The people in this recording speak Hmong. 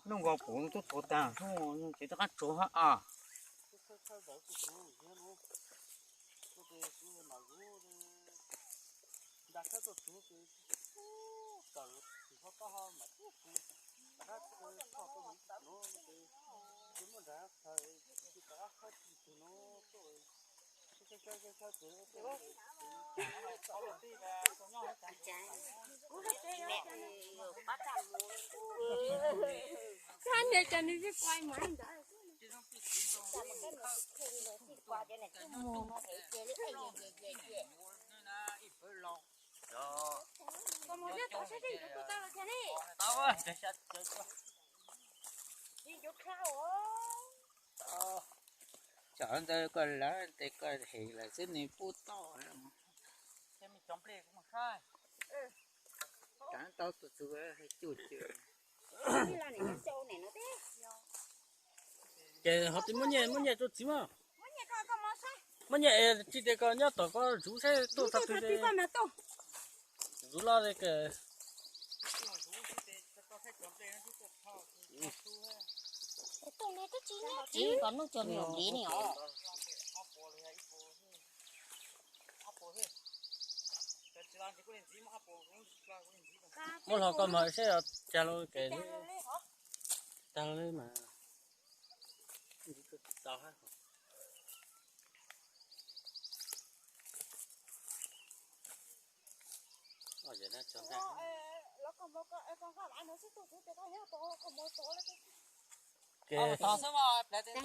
Hnub nkaus kuv tuaj tuav tag hnub ces rov qab tsuag hab as. Tsam ntawd koj lawv tes koj hem lawm xwb nws pub toj. Tsam tau tus txug cuj cw. Ces ho tis muab nyiaj, muab nyiaj rau txiv mas. Muab nyiaj es tsis tias koj nyob tom koj zuv saib tuaj txog twg. Zuv loj li. Txiv kom hnub tsuag me nyuam viv ni os. Muab hlo koj mas saib os, tag lawm, tag lawm mas. Ces